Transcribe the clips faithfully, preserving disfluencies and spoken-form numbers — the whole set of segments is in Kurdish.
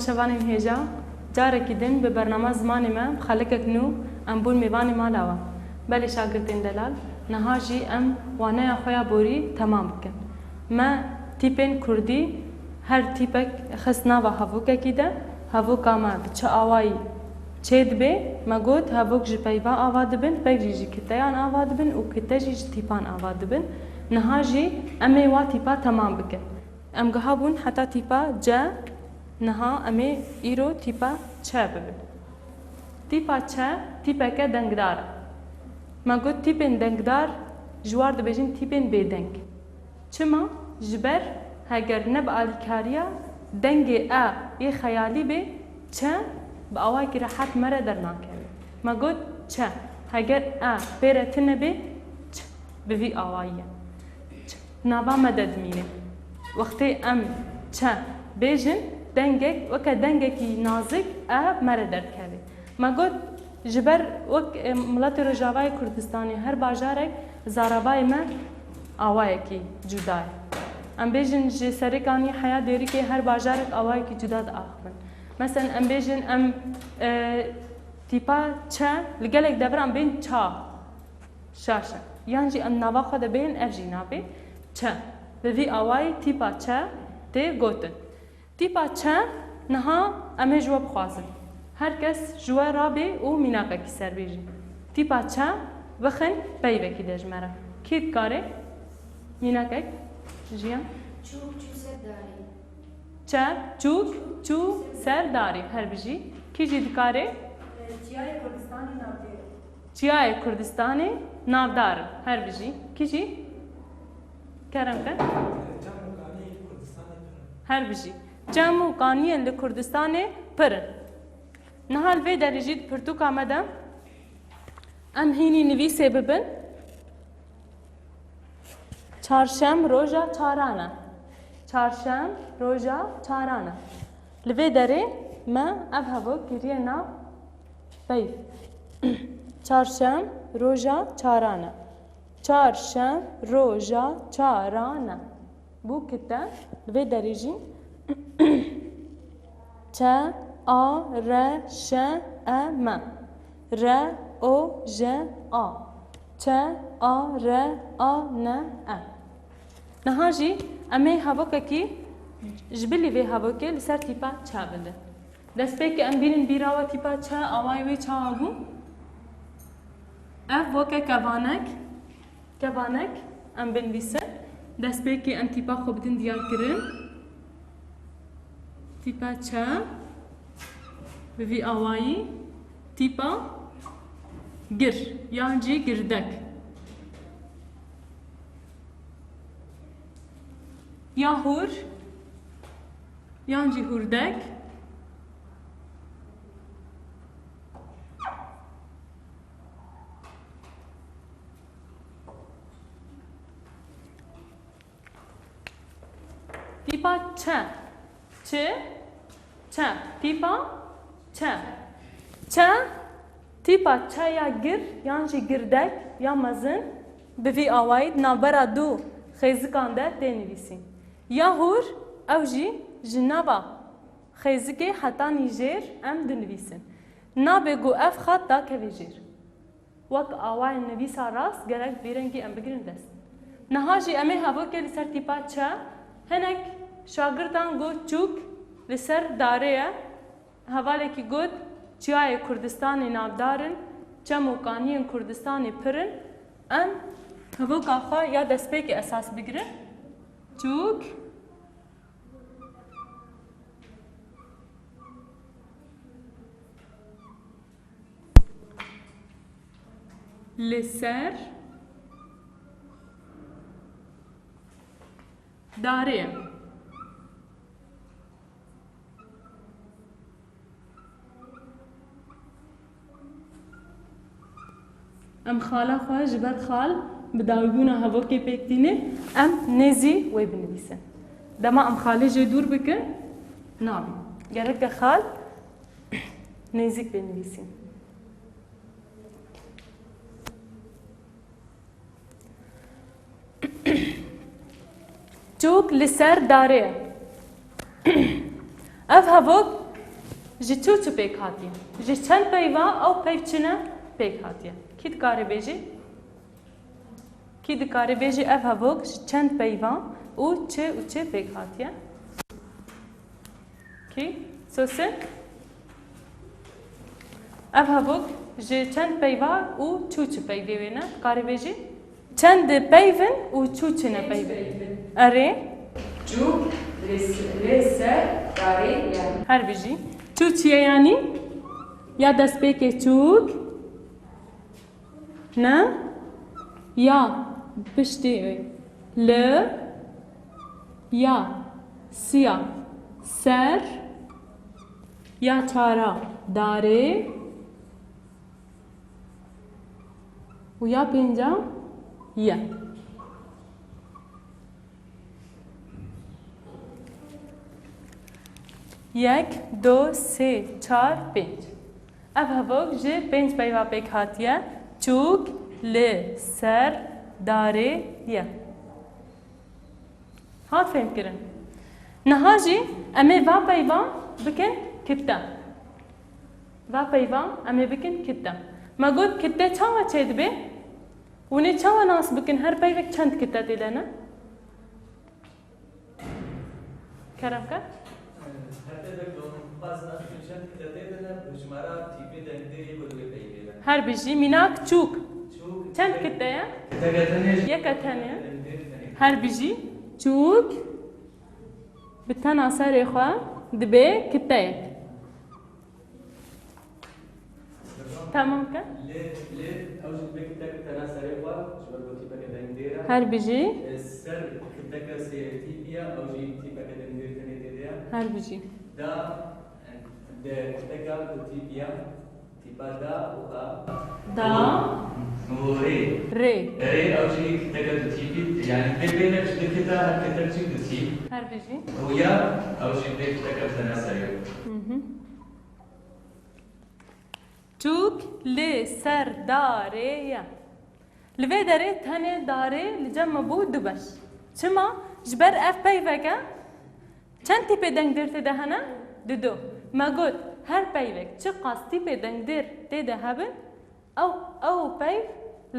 Şevanên hêja, carekî din bi bernama zimanê me bi xelekek nû em bûn mêvanê mala we. Belê şagirtên delal, niha jî em waneya xwe ya borî temam bikin. Me tîpên kurdî her tîpek xist nava hevokekî de, hevoka me bi çi awayî çêdibe, me got hevok ji peyva ava dibin, peyv jî ji kiteyan ava dibin û kite jî ji tîpan ava dibin. Niha jî em ê wa tîpa temam bikin. Em giha bûn heta tîpa C, niha em ê îro tîpa Ç bibin. Tîpa Ç tîpeke dengdar e. Me got tîpên dengdar ji war dibêjin tîpên bêdeng. Çima? Ji ber heger ne bi alîkariya dengê e yê xeyalî bê, Ç bi awayekî rehet me re dernakeve. Me got Ç, heger e pê re tune bê, Ç bi vî awayî ye. Ç nava me de dimîne. Wextê em Ç bêjin, dengek, weke dengekî nazik e me re derdikeve. Me got, ji ber wek, e, miletê Rojavayê Kurdistanê her bajarek zarabayê me awayekî cuda ye. Em bêjin ji Serêkanî heya Dêrikê her bajarek awayekî cuda diaxivin. Mesen em bêjin em, e, tîpa Ç li gelek deviran bên ça. Şaş e. Yan jî em nava xwe de bêjin ev jî nabê Ç. Bi vî awayî tîpa Ç tê gotin. Tîpa Ç niha em ê ji we bixwazin. Her kes ji we rabê û mînakekî ser bêjî. Tîpa Ç bixin peyvekî de ji me re. Kî dikare? Mînakek jiyan. Çûk çû ser darê. Ç, çûk, çû, ser darê. Her bijî. Kî jî dikare? Çiyayê Kurdistanê navdar. Çiyayê Kurdistanê navdar. Her bijî. Kî jî? Kerem ke. Her bijî. Çem û kaniyên li Kurdistanê pir in. Niha li vê derê jî di pirtûka me de em hînî nivîsê bibin. Çarşem roja çaran e. Çarşem roja çaran e. Li vê derê me ev hevok kiriye nav peyv. Çarşem roja çaran e. Çarşem roja çaran e. Bû kite li vê derê jî Ç A R Ş E M. R O J A. Ç A R A N E. Niha jî em ê hevokekî ji bilî vê hevokê li ser tîpa Ç bidin. Destpêkê em bînin bîra we tîpa Ç awayê wê çawa bû? Ev weke kevanek. Kevanek em binivîsin. Destpêkê em tîpa xwe bidin diyarkirin. Tîpa Ç bi vî awayî tîpa gir yan jî girdek. Ya hûr yan jî hûrdek. Tîpa Ç. Ç. Ç. Tîpa Ç. Ç. Tîpa Ç ya gir yan jî girdek ya mezin bi vî awayî di navbera du xêzikan de tê nivîsîn. Ya hûr ew jî ji nava xêzikê hetanî jêr em dinivîsin. Nabe ku ev xat dakeve jêr. Wek awayên nivîsa rast gerek vî rengî em bigirin dest. Niha jî em ê hevokê li ser tîpa Ç, hinek şagirtan got çûk li ser darê ye, hevalekî got çiyayê Kurdistanê navdar in, çem û kaniyên Kurdistanê pir in, em hevoka xwe ya destpêkê esas bigirin. Çûk. Li ser darê. Em xala xwe ji ber xal bi dawîbûna hevokê pêk tînin, em nêzî wê binivîsin. Dema em xalê jê dûr bikin, nabî. Gereke xal nêzîk bê nivîsîn. Çûk li ser darê. Ev hevok Ji çi û çi pêk hatiye? Ji çend peyva ew peyv çi ne pêk hatiye? Kî dikare bêjî? Kî dikare bêjî ev hevok ji çend peyva û çi û çi pêk hatiye? Kî? Sosin? Ev hevok ji çend peyva û çi û çi peyvê wê ne? Dikare bêjî? Çend peyv in û çi û çi ne peyv in? Erê. Çûk, lê s-, lê ser, darê, ye. Her bijî. Çi û çi ye yanî? Ya destpêkê çûk. Ne? Ya piştî li, ya siya ser, ya çara darê û ya pênca ye. Yek, do, sê, çar, pênc. Ev hevok ji pênc peyva pêk hatiye. Çûk, li, ser, darê, ye. Hat fêhmkirin. Niha jî em ê va peyva bikin kitte. Va peyva em ê bikin kitte. Me got kitte çawa çêdibe? Hûn ê çawa nas bikin her peyvek çend kitte tê de ne? Kerem ke? Her peyvek dixwazin nas bikin çend kitte tê de ne, bi hejmara tîpê dengdêrê ku di wê peyvê de. Her bijî. Mînak çûk. Çûk. Çend kitte ye? Kiteke tenê. Yeke tenê. Dengdêrê tenê. Her bijî. Çûk bi tena serê xwe dibe kiteyek. Tamam ke? Lê, lê, ew jî dibe kiteke tena serê xwe, ji ber ku tîpeke dengdêr e. Her bijî. E, ser kiteke sêtîpî ye, ew jî tîpeke dengdêr tenê tê de ye. Her bijî. Da, de kiteka du tîpî ye, tîpa da û a. Da. Û rê. Rê. Rê, ew jî kiteke du tîpî, yanî vê peyvek ji du kita, her kitek jî du tîp. Her bijî. Û ya, ew jî dibe kiteke tena serê. Hı hı. Çûk li ser darê ye. Li vê derê tenê darê li cem me bû du beş. Çima? Ji ber ev peyvek e. Çend tîpê dengdêr tê de hene? Didu. Me got, her peyvek çiqas tîpê dengdêr tê de hebin, ew, ew peyv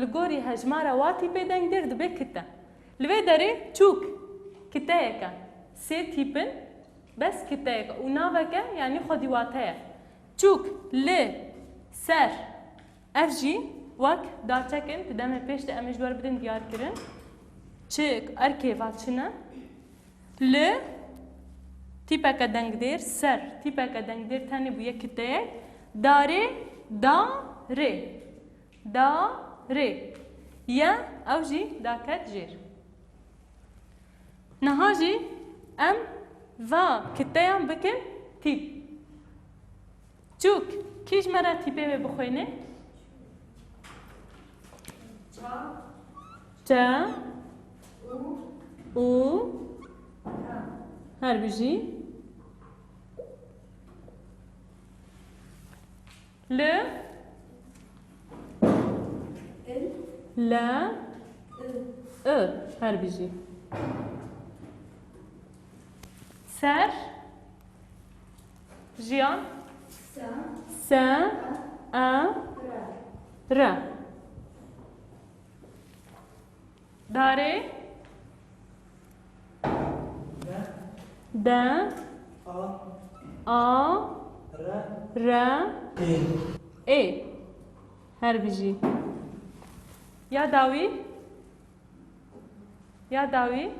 li gorî hejmara wa tîpê dengdêr dibe kite. Li vê derê çûk kiteyek e. Sê tîp in, bes kiteyek e û navek e, yanî xwedî wate ye. Çûk, li, ser. Ev jî wek daçek in, di demê pêş de em ê ji we re bidin diyarkirin. Çi erkê va çi ne? Li, tîpeke dengdêr, ser, tîpeke dengdêr tenê bûye kiteyek. Darê, da, rê. Da, rê. Ye, ew jî daket jêr. Niha jî em va kiteyan bikin tîp. Çûk, kî ji me re tîpê wê bixwîne? Ça. Ç. Û. Û. Ka. Her bijî. Li. Il. Le. I. I. Her bijî. Ser. Jiyan. Se. Se. E. E. Re. Re. Darê. De. De. A. A. Re. Re. Ê. Ê. Her bijî. Ya dawî. Ya dawî.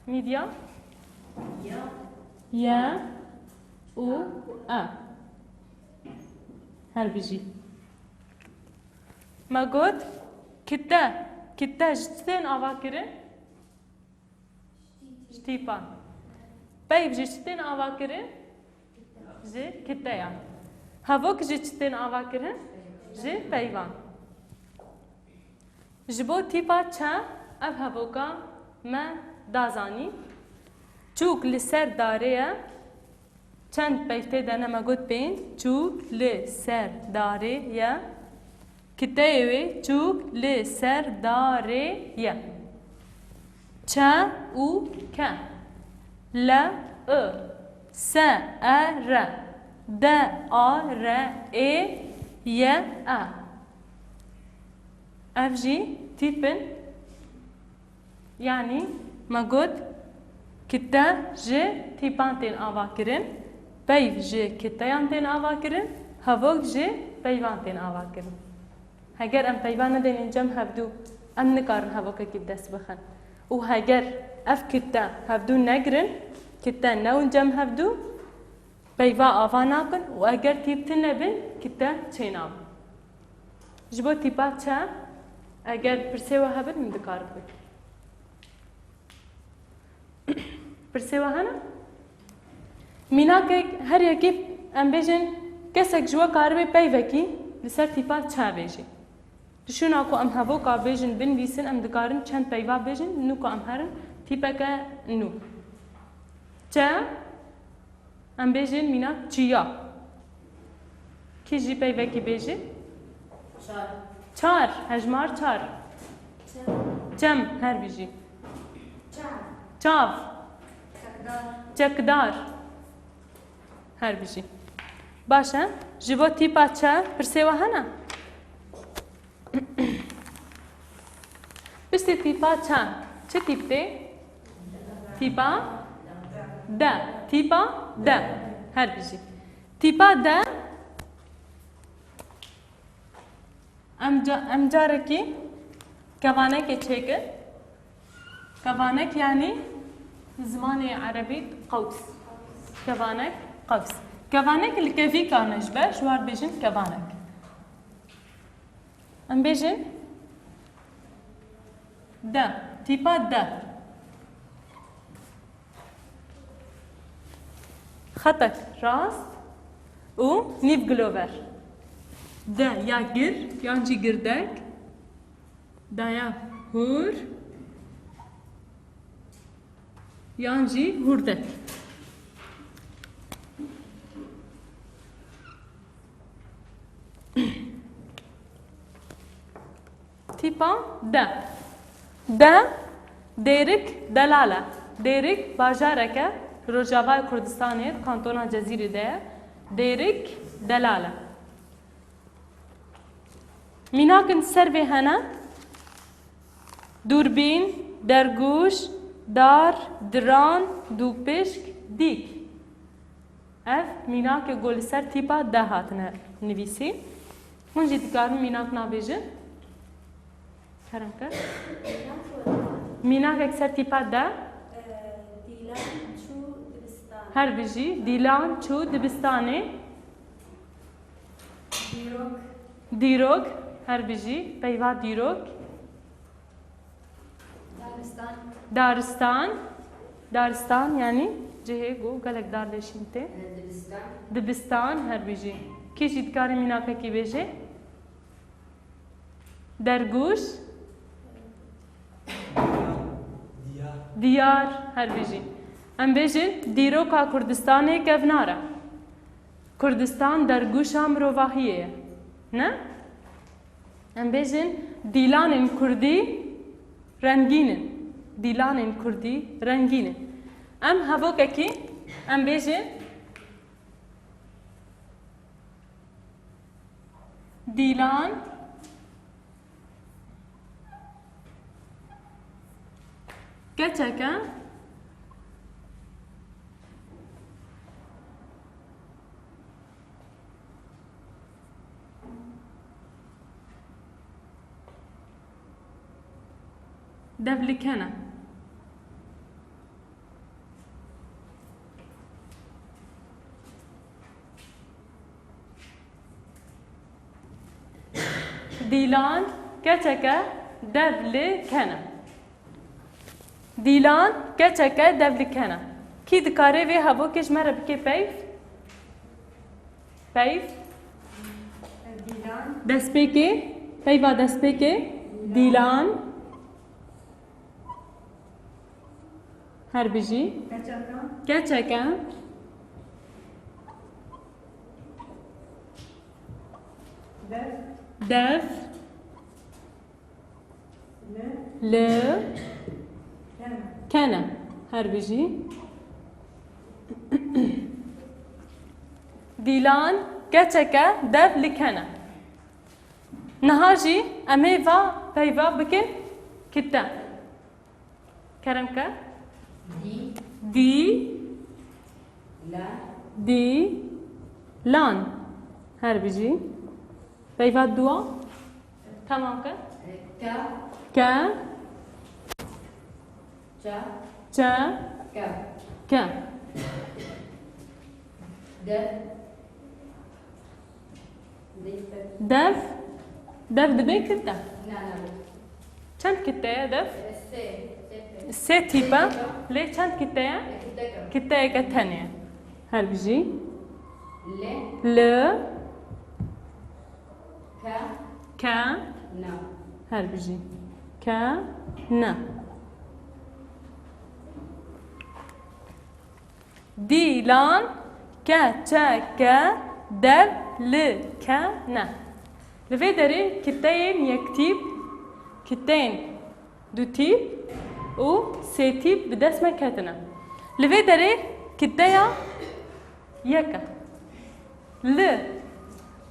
Mîdya. Ya. Ya. Û. A. Her bijî. Me got, kite, kite ji çi tên ava kirin? Ji tîpan. Peyv ji çi tên ava kirin? Ji kiteyan. Hevok ji çi tên ava kirin? Ji peyvan. Ji bo tîpa çe ev hevoka me da zanîn. Çûk li ser darê ye. Çend peyv tê de ne, me got pênc. Çûk li ser darê ye. Kiteyê wê çûk li ser darê ye. Ç û K. L I. S E R. D, A, R, E, Y, A. Ev jî tîp in. Yanî me got, kite ji tîpan tên avakirin, peyv ji kiteyan tên avakirin, hevok ji peyvan tên avakirin. Heger em peyva nedênin cem hevdû, em nikarin hevokekî bi dest bixin. Û heger ev kite hevdû negirin, kite newin cem hevdû, peyva ava nakin û eger tîp tune bin, kite çênabin. Ji bo tîpa çe, eger pirsê we hebin, min dikar bibin. Pirsê we hene? Mînakek, her yekî, em bêjin, kesek ji we karibe peyvekî li ser tîpa çe bêjî. Di şûna ku em hevoka bêjin, binivîsin, em dikarin çend peyva bêjin, nû ku em herin tîpeke nû. Çe, em bêjin mînak çiya. Kî jî peyvekî bêjî? Çar. Çar, hejmar çar. Çem. Çem, her bijî. Çav. Çav. Çekdar. Çekdar. Her bijî. Baş e. Ji bo tîpa çe pirsê we hene? Piştî tîpa çe, çi tîp tê? Tîpa de. Tîpa de. Her bijî. Tîpa de. Em ca-, em carekî kevanekê çêkin. Kevanek yanî zimanê erebî qews. Kevanek, qews. Kevanek li kevî karine ji ber, ji war bêjin kevanek. Em bêjin de, tîpa de. Xetek rast û nîv gilover. De ya gir yan jî girdek. Daya hûr. Yan jî hûrdek. Tîpa de. De, Dêrik delal e. Dêrik bajareke Rojavayê Kurdistanê, kantona Cezîrê de ye. Dêrik delal e. Mînakin ser vê hene. Dûrbîn, dergûş, dar, diran, dûpişk, dîk. Ev mînakê ku li ser tîpa de hatine nivîsî. Hûn jî dikarin mînak nabêjin? Kerem ke. Mînakek ser tîpa de. Dîlan çû dibistanê. Her bijî, Dîlan çû dibistanê. Dîrok. Dîrok, her bijî, peyva dîrok. Daristan. Daristan. Daristan, yanî cihê ku gelek dar lê şîn tê. Dibistan. Dibistan, her bijî. Kî jî dikare mînakekî bêje? Dergûş. Diyar. Diyar, her bijî. Em bêjin, dîroka Kurdistanê kevnar e. Kurdistan dergûşa mirovahiyê ye. Ne? Em bêjin, dîlanên kurdî rengîn in. Dîlanên kurdî rengîn in. Em hevokekî, em bêjin, dîlan keçeke devliken e. Dîlan keçeke devliken e. Dîlan keçeke devliken e. Kî dikare vê hevokê ji me re bike peyv? Peyv? Dîlan. Destpêkê, peyva destpêkê. Dîlan. Her bijî. Keçeke. Keçeke. Dev. Dev. Li. Li. Kene. Kene. Her bijî. Dîlan, keçeke dev li ken e. Niha jî em ê va peyva bikin kite. Kerem ke. Dî. Dî. La. Dî. Lan. Her bijî. Peyva dua. Tamam ke. Ke. Ke. Çe. Çe. Ke. Ke. De. Dev. Dev dibe kite. Na, na. Çend kite ye dev? Sê. Sê tîpe. Lê çend kite ye? Kiteyeke tenê ye. Her bijî. Li. Li. Ke. Ke. Ne. Her bijî. Ke. Ne. Dîlan keçeke dev li ken e. Li vê derê kiteyên yektîp, kiteyên dutîp û sêtîp bi dest me ketine. Li vê derê kiteya yek e. Li,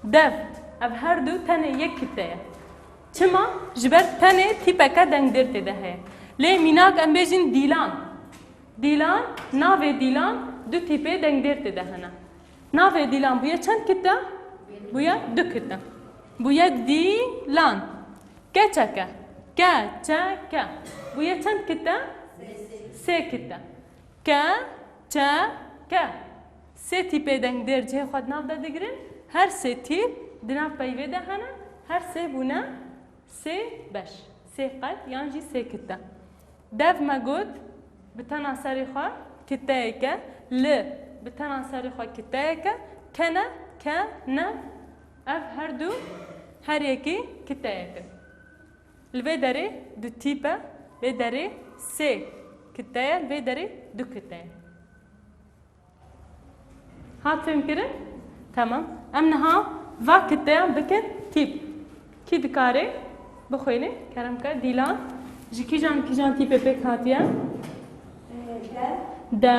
dev, ev her du tenê yek kite ye. Çima? Ji ber tenê tîpeke dengdêr tê de heye. Lê mînak em bêjin dîlan. Dîlan, navê dîlan du tîpê dengdêr tê de hene. Navê dîlan bûye çend kite? Bûye du kite. Bûye dîlan. Keçeke. Ke, çe, ke. Bûye çend kite? Sê kite. Ke, çe, ke. Sê tîpê dengdêr cihê xwe di nav de digirin. Her sê tîp di nav peyvê de hene. Her sê bûne sê beş. Sê qet yan jî sê kite. Dev me got, bi tena serê xwe kiteyek e, li bi tena serê xwe kiteyek e, kene, ke, ne, ev her du her yekî kiteyek in. Li vê derê du tîp e, vê derê sê kite ye, li vê derê du kite ye. Hat fêmkirin? Temam. Em niha va kiteyan bikin tîp. Kî dikare bixwîne? Kerem ke. Dîlan. Ji kîjan kîjan tîpê pêk hatiye? De. De.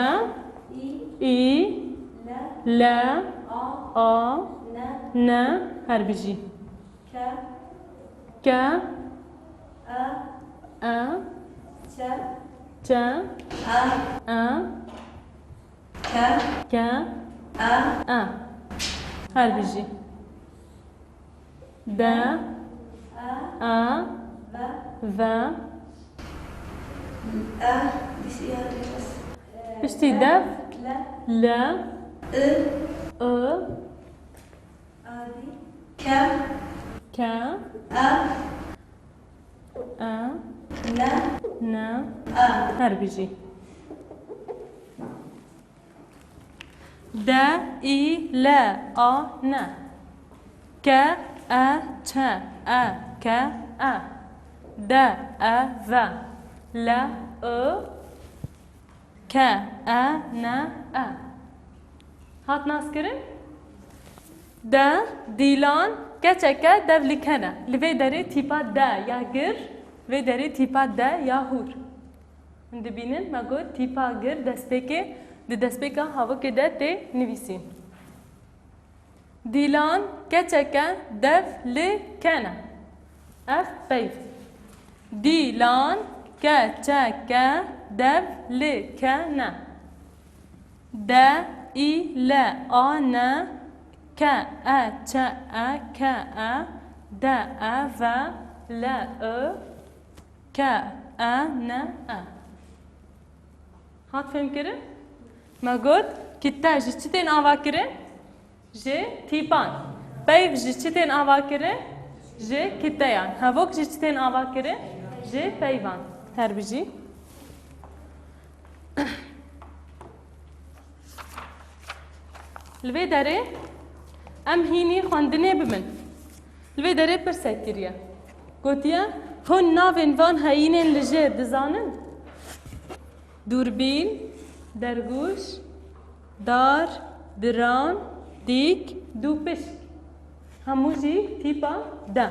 Î. Î. Le. Le. A. A. Ne. Ne. Her bijî. Ke. Ke. E. E. Çe. Çe. E. E. Ke. Ke. E. E. Her bijî. De. E. E. Ve. Ve. E. Piştî de. Le. Le. I. I. Ke. Ke. E. E. Ne. Ne. E. Her bijî. De, î, le, a, ne. Ke, e, çe, e, ke, e. De, e, ve, le, i. Ke, e, ne, e. Hat naskirin? De, dîlan, keçeke dev li ken e. Li vê derê tîpa de ya gir, vê derê tîpa de ya hûr. Hûn dibînin, me got tîpa gir destpêkê, di destpêka havokê de tê nivîsîn. Dîlan keçeke dev li ken e. Ev peyv. Dîlan keçeke dev li ken e. De, î, le, a, ne, ke, e, çe, e, ke, e, de, e, ve, le, i, ke, e, ne, e. Hat fêmkirin? Me got, kite ji çi tên avakirin? Ji tîpan. Peyv ji çi tên avakirin? Ji kiteyan. Hevok ji çi tên avakirin? Ji peyvan. Her bijî. Li vê derê em hînî xwendinê bibin. Li vê derê pirsek kiriye. Gotiye, hûn navên van heyînên li jêr dizanin? Dûrbîn, dergûş, dar, diran, dîk, dûpişk. Hemû jî tîpa de.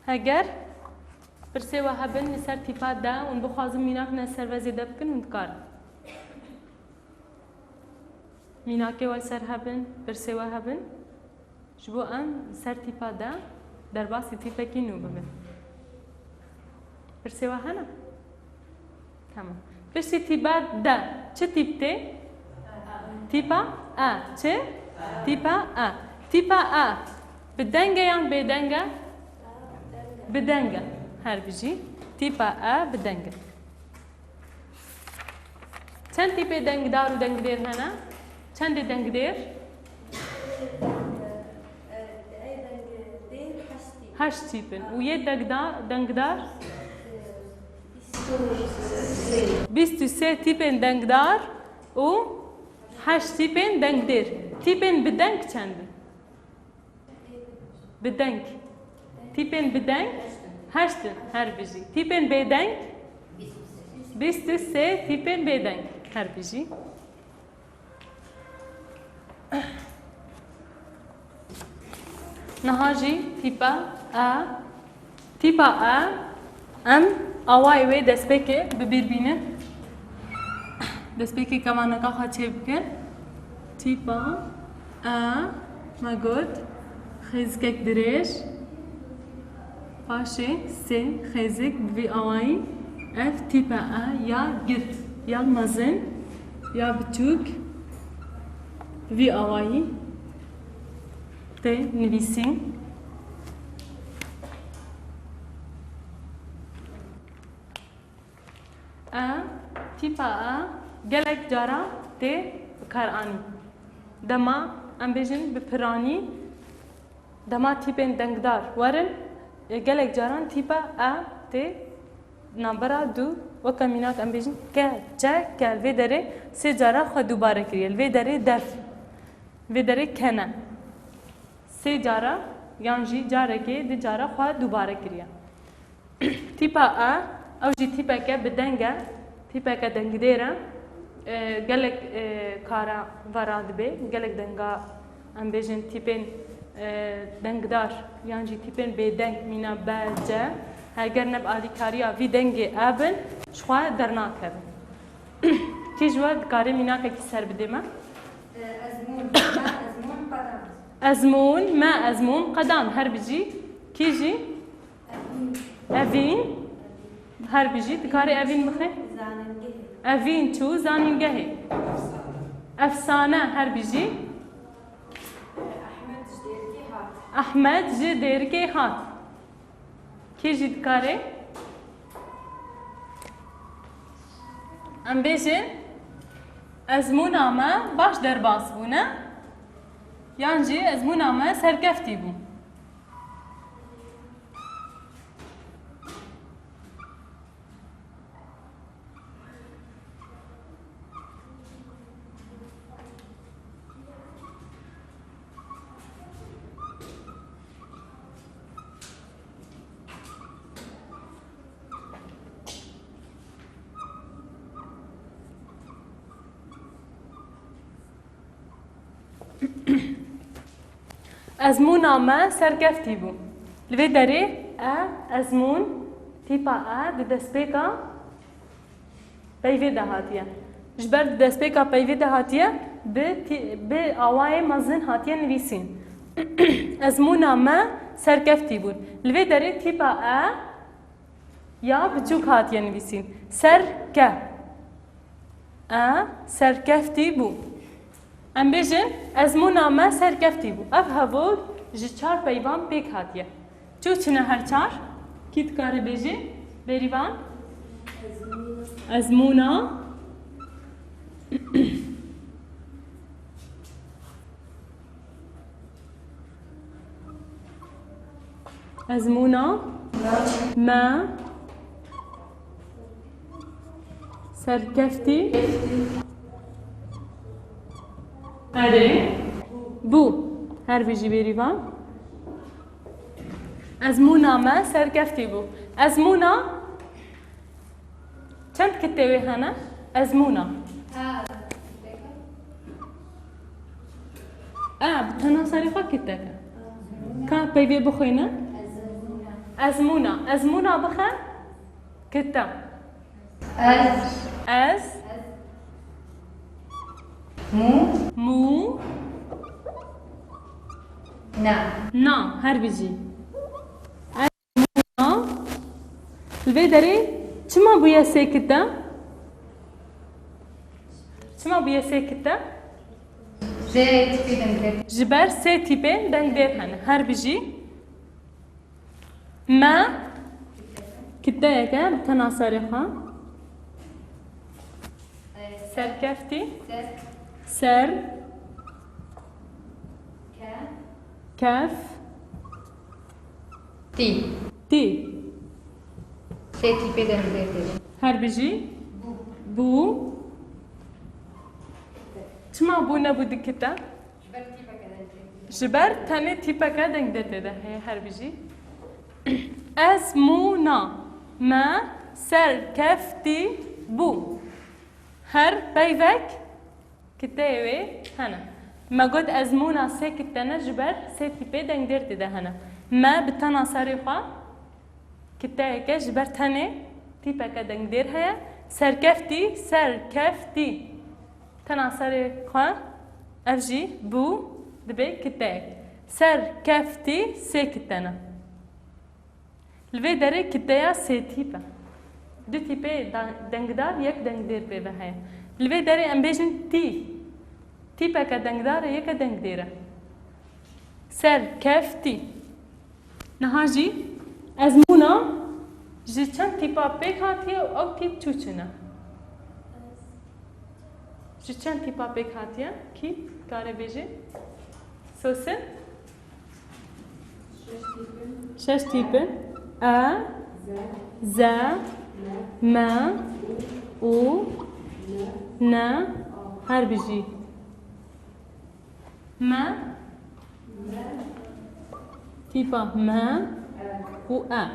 Heger pirsê we hebin li ser tîpa de, hûn bixwazin mînak ne ser vê zêde bikin, hûn dikarin. Mînakê we li ser hebin, pirsê we hebin. Ji bo em li ser tîpa de derbasî tîpekî nû bibin. Pirsê we hene? Tamam. Pirsî tîpa de çi tîp tê? Tîpa E. Çi? Tîpa E. Tîpa E bi deng e yan bêdeng e? Bi deng e. Her bijî. Tîpa E bi deng e. Çend tîpê dengdar û dengdêr hene? Çendê dengdêr? Heşt tîp in. Û yê degda-, dengdar? Bîst û sê tîpên dengdar û heşt tîpên dengdêr. Tîpên bi deng çend in? Bi deng. Tîpên bi deng heşt in, her bijî. Tîpên bêdeng, bîst û sê tîpên bêdeng, her bijî. Niha jî tîpa E. Tîpa E, em awayê wê destpêkê bi bîr bînin. Destpêkê kemaneka xwe çê bikin. Tîpa E, me got, xêzikek dirêj, paşê sê xêzik bi vî awayî. Ev tîpa E ya girt, ya mezin, ya biçûk, bi vî awayî tê nivîsîn. E, tîpa E gelek cara tê bikaranîn. Dema, em bêjin, bi piranî, dema tîpên dengdar werin, e, gelek caran tîpa E tê navbera du, weke mînak em bêjin, ke, çe, ke, li vê derê sê cara xwe dubare kiriye, li vê derê def, vê derê kene. Sê cara yan jî carekê, du cara xwe dubare kiriye. Tîpa E, ew jî tîpeke bi deng e, tîpeke dengdêr e. E, gelek, e, kara ve radibe, gelek denga, em bêjin, tîpên, e, dengdar yan jî tîpên bêdeng, mîna B, C, heger ne bi alîkariya vî dengê E bin, ji xwe dernakevin. Kî ji we dikare mînakekî ser bidê me? Ezmûn, me ezmûn qedan. Ezmûn, me ezmûn qedan. Her bijî. Kî jî? Evîn. Her bijî. Dikarê Evîn bixê? Zanîngehê. Evîn çû zanîngehê. Efsane. Her bijî. Ehmed ji Dêrikê hat. Ehmed ji Dêrikê hat. Kê jî dikarê? Em bêjin, ezmûna me baş derbas bûne, yan jî ezmûna me serkeftî bû. Ezmûna me serkeftî bû. Li vê derê e, ezmûn, tîpa e di destpêka peyvê de hatiye. Ji ber di destpêka peyvê de hatiye, bi tî-, bi awayê mezin hatiye nivîsîn. Ezmûna me serkeftî bûn. Li vê derê tîpa e ya biçûk hatiye nivîsîn. Serke. E, serkeftî bû. Em bêjin, ezmûna me serkeftî bû. Ev hevok ji çar peyvan pêk hatiye. Çi û çi ne her çar? Kî dikare bêje? Bêrîvan? Ezmûna. Ezmûna me serkeftî. Erê. Bû. Her bijî bêrîvan. Ezmûna me serkeftî bû. Ezmûna Çend kitê wê hene? Ezmûna. E, bi tena serê xwe kiteke. Ka peyvê bixwîne? Ezmûna. Ezmûna bixe. Kite. Ez. Ez. Mû. Mû. Na. Na, her bijî. Ez mû na. Li vê derê çima bûye sê kite? Çima bûye sê kite? Sê tîpê dengdêr. Ji ber sê tîpên dengdêr hene. Her bijî. Me kiteyeke bi tena serê xwe. Serkeftî. Ser. Ser. Ke. Kef. Tî. Tî. Sê tîpê dengdêr tê de. Her bijî. Bû. Bû. Çima bû nebû dikite? Ji ber tîpeke dengdêr tê de. Ji ber tenê tîpeke dengdêr tê de heye, her bijî. Ezmûna me serkeftî bû. Her peyvek kiteyê wê hene. Me got ezmûna sê kite ne, ji ber sê tîpê dengdêr tê de hene. Me bi tena serê xwe kiteyeke ji ber tenê tîpeke dengdêr heye. Serkeftî, serkeftî. Tena serê xwe, ev jî bû, dibe kiteyek. Serkeftî sê kite ne. Li vê derê kiteya sê tîp e. Du tîpê da-, dengdar, yek dengdêr pê ve heye. Li vê derê em bêjin tî. Tîpeke dengdar e, yeke dengdêr e. Serkeftî. Niha jî ezmûna ji çend tîpa pêk hatiye û ew tîp çû çi ne? Ji çend tîpa pêk hatiye? Kî kare bêje? Sosin? Şeş tîp in. E, ze, me, û, ne, her bijî. Me, tîpa me û e.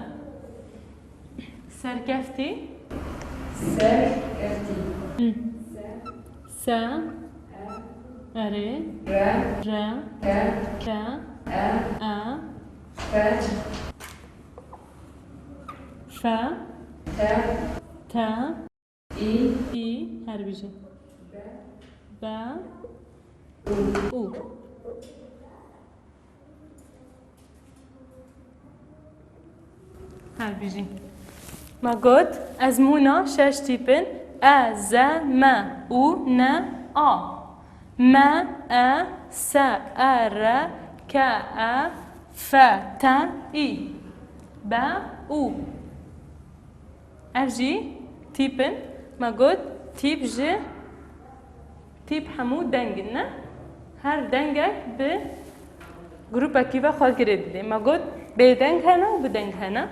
Serkeftî. Serkeftî. Hı. Se. Erê. Re. Re. Ke. Ke. E. E. Fe. Fe. Te. Te. Î. Î. Her bijî. Be. Û. Her bijî. Me got, ezmûna şeş tîp in. E, ze, me, û, ne, a. Me, e, se, e, re, ke, e, fe, te, î. Be, û. Ev jî tîp in. Me got, tîp ji, tîp hemû deng in, ne? Her dengek bi grûpekî ve xwe girê didê. Me got, bêdeng hene û bideng hene.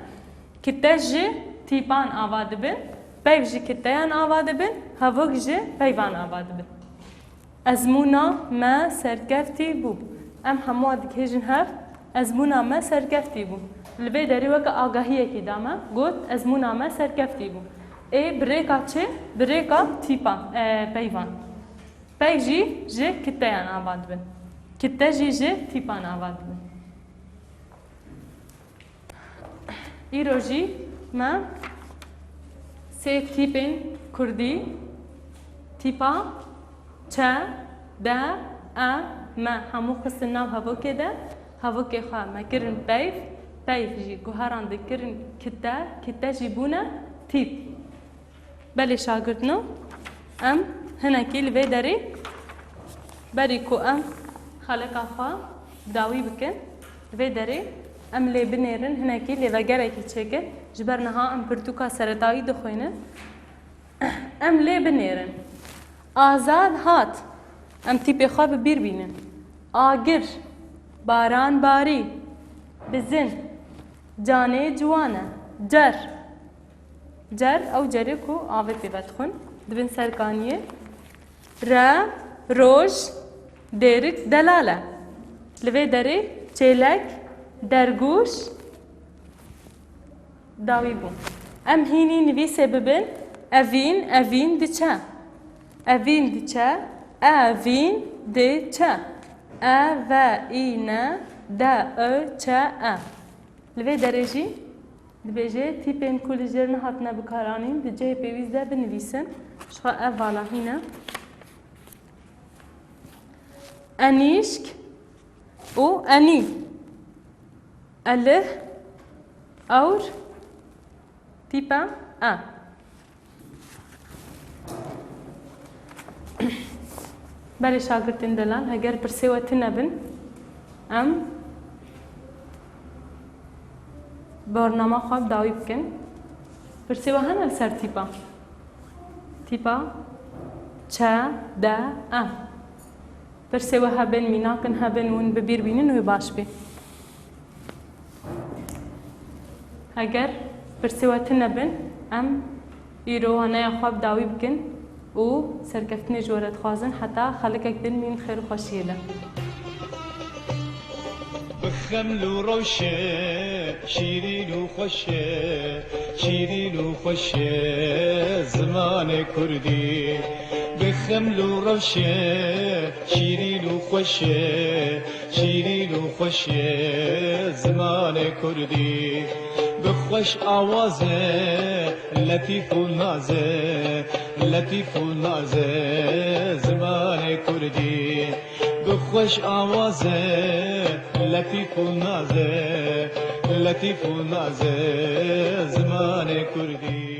Kite ji tîpan ava dibin, peyv ji kiteyan ava dibin, hevok ji peyvan ava dibin. Ezmûna me serkeftî bû. Em hemû dikêjin hev, ezmûna me serkeftî bû. Li vê derê weke agahiyekî da me, got, ezmûna me serkeftî bû. Ê bi rêka çi? Bi rêka tîpan, e, peyvan. Peyv jî ji kiteyan ava dibin. Kite jî ji tîpan ava dibin. Îro jî me sê tîpên kurdî, tîpa çe, de, e, me hemû xistin nav hevokê de, hevokê xwe me kirin peyv, peyv jî guherandin kirin kite, kite jî bûne tîp. Belê şagirdino, em hinekî li vê derê, berî ku em xeleka xwe bi dawî bikin, li vê derê em lê binêrin, hinekî lêvegerekî çêkin, ji ber niha em pirtûka seretayî dixwînin. Em lê binêrin. Azad hat. Em tîpê xwe bi bîr bînin. Agir, baran barî, bizin, canê ciwan e, cer. Cer, ew cerê ku avê pê vedixwin, dibin ser kaniyê. Re, roj, dêrik, delal e. Li vê derê çêlek, dergûş, dawî bû. Em hînî nivîsê bibin, evîn, evîn diçe. Evîn diçe, evîn diçe. E, V, î, N, D, Ö, Ç, E. Li vê derê jî dibêje tîpên ku li jêr nehatine bikaranîn di cihê pêwîst de binivîsin. Ji xwe ev vala hîn e. Enîşk û enî. Elih, ewr, tîpa e. Belê şagirtên delal, heger pirsê we tune bin, em barnama xwe bi dawî bikin. Pirsê we hene li ser tîpa? Tîpa ç, d, e. Pirsê we hebin, mînakin hebin, hûn bi bîr bînin wê baş bê. Heger pirsê we tune bin, em îro waneya xwe bi dawî bikin û serkeftinê ji we re dixwazin heta xelikek din mîn xêr û xweşiyê de. Bi xeml û rewşe, şîrîn û xweş e, şîrîn û xweş e zimanê kurdî. Bi xeml û rewşe, şîrîn û xweş e, şîrîn û xweş e zimanê kurdî. Bi xweş awaz e, letîf û naz e, letîf û naz e zimanê kurdî. Bi xweş awaz e, letîf û naz e, letîf û naz e zimanê kurdî.